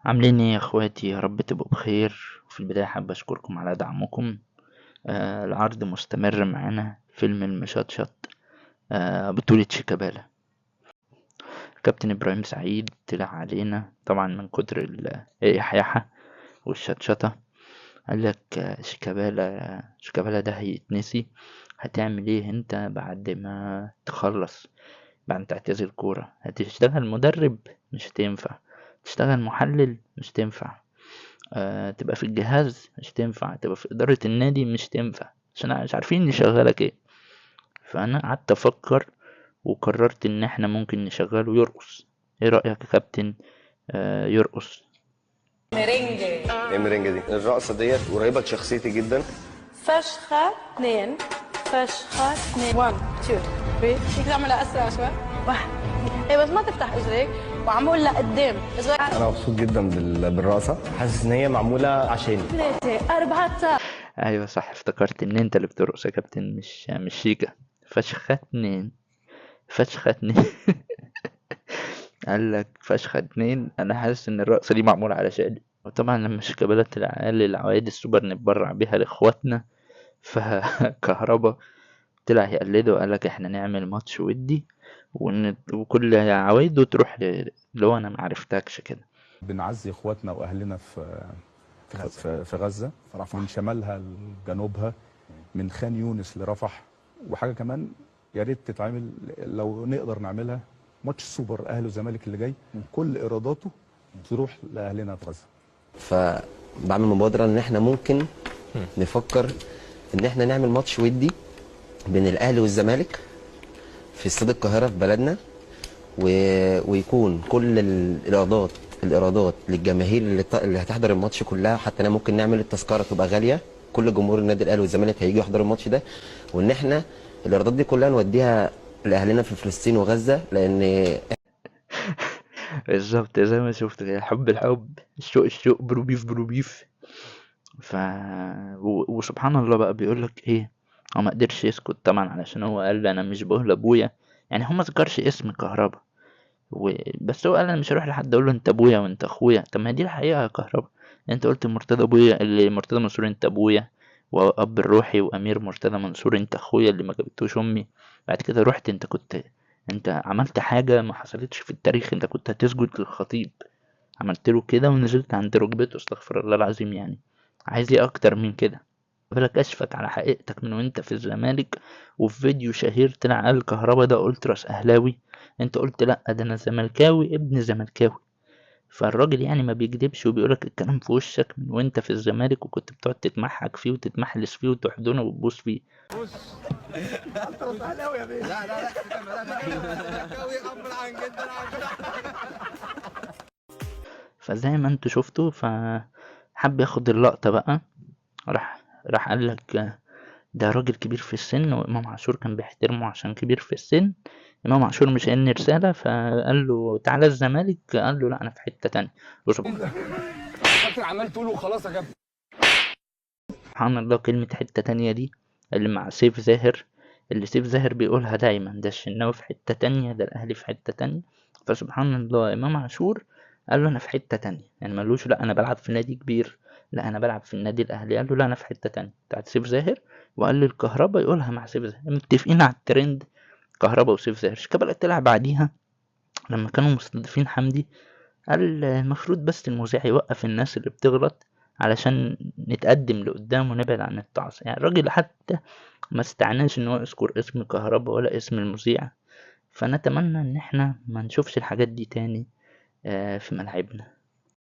عاملين ايه يا اخواتي؟ يا رب تبقوا بخير. وفي البداية حابب اشكركم على دعمكم. العرض مستمر معانا فيلم المشطشط، بطولة شيكابالا. كابتن ابراهيم سعيد طلع علينا طبعا من كتر الإحياحة والشطشطة، قال لك شيكابالا ده هيتنسي، هتعمل ايه انت بعد ما تخلص، بعد ما تعتزل كورة؟ هتشتغل مدرب؟ مش هتنفع. تشتغل محلل؟ مش تنفع. تبقى في الجهاز؟ مش تنفع. تبقى في إدارة النادي؟ مش تنفع، عشان مش عارفين نشغلك ايه. فأنا قعدت أفكر وقررت إن احنا ممكن نشغله يرقص. ايه رأيك يا كابتن؟ يرقص. ميرينجي. ايه الميرينجي دي؟ الرقصة ديت قريبة لشخصيتي جدا. فشخة 2، فشخة 2، 1 2 3. فيك تعملها أسرع شوي؟ 1. ايه بس ما تفتح اجريك وعم بقول لقدام. أنا مبسوط جدا بالرقصة، حاسس إن هي معمولة عشاني. 3 4 9. أيوة صح، افتكرت إن أنت اللي بترقص يا كابتن، مش شيكا. فشخة 2، فشخة 2. قال لك فشخة 2. أنا حاسس إن الرقصة دي معمولة علشاني. وطبعا لما شيكابالا طلع قال العوايد السوبر نتبرع بيها لإخواتنا، فكهربا طلع يقلده وقال لك احنا نعمل ماتش ودي وكل عوايده تروح اللي هو انا ما عرفتكش كده. بنعزي اخواتنا واهلنا في غزه، في رفح. من شمالها لجنوبها، من خان يونس لرفح. وحاجه كمان يا ريت تتعمل لو نقدر نعملها، ماتش السوبر اهلي وزمالك اللي جاي كل ايراداته تروح لاهلنا في غزه. فبعمل مبادره ان احنا ممكن نفكر ان احنا نعمل ماتش ودي بين الاهلي والزمالك في استاد القاهره في بلدنا، ويكون كل الايرادات للجماهير اللي هتحضر الماتش كلها. حتى انا ممكن نعمل التذكره تبقى غاليه، كل جمهور النادي الاهلي والزمالك هيجوا يحضروا الماتش ده، وان احنا الايرادات دي كلها نوديها لاهلنا في فلسطين وغزه. لان بالظبط زي ما شفت كده، حب الحب، الشوق الشوق، بروبيف بروبيف. وسبحان الله بقى بيقول لك ايه، هو ما قدرش يسكت طبعا علشان هو قال انا مش بقول لابويا، يعني هو ما ذكرش اسم كهربا بس هو قال انا مش هروح لحد اقول له انت ابويا وانت اخويا. طب ما دي الحقيقه يا كهربا، انت قلت مرتضى ابويا، اللي مرتضى منصور انت ابويا واب الروحي، وامير مرتضى منصور انت اخويا اللي ما جابتوش امي. بعد كده رحت انت عملت حاجه ما حصلتش في التاريخ، انت كنت هتسجد للخطيب، عملت له كده ونزلت عند ركبته، استغفر الله العظيم. عايز ايه اكتر من كده؟ بالك كشفك على حقيقتك من وانت في الزمالك. وفي فيديو شهير طلع قال كهربا ده التراس اهلاوي، انت قلت لا ده انا زملكاوي ابن زملكاوي. فالراجل ما بيكدبش وبيقولك الكلام في وشك من وانت في الزمالك، وكنت بتقعد تتمحك فيه وتتمحلس فيه وتحضنه وتبوس فيه. فزي ما انتوا شفتوا، فحب ياخد اللقطة بقى، راح قال لك ده راجل كبير في السن، وإمام عاشور كان بيحترمه عشان كبير في السن. إمام عاشور مش قايل رسالة، فقال له تعالى الزمالك، قال له لا أنا في حتة تانية. كابتن عمال تقول وخلاص يا كابتن. سبحان الله، كلمة حتة تانية دي اللي مع سيف زاهر، اللي سيف زاهر بيقولها دايما، ده الشناوي في حتة تانية، ده الأهلي في حتة تانية. فسبحان الله إمام عاشور قال له أنا في حتة تانية، ما قالوش لا أنا بلعب في نادي كبير، لا أنا بلعب في النادي الأهلي، قال له لا أنا في حتة تانية بتاعت سيف زاهر. وقال للكهربا يقولها مع سيف زاهر، متفقين على الترند كهربا وسيف زاهر. شيكابالا طلع بعديها لما كانوا مستضيفين حمدي، قال المفروض بس المذيع يوقف الناس اللي بتغلط علشان نتقدم لقدام ونبعد عن التعصب. الراجل حتى ما استعناش ان هو يذكر اسم كهربا ولا اسم المذيع. فنتمنى ان احنا ما نشوفش الحاجات دي تاني في ملاعبنا.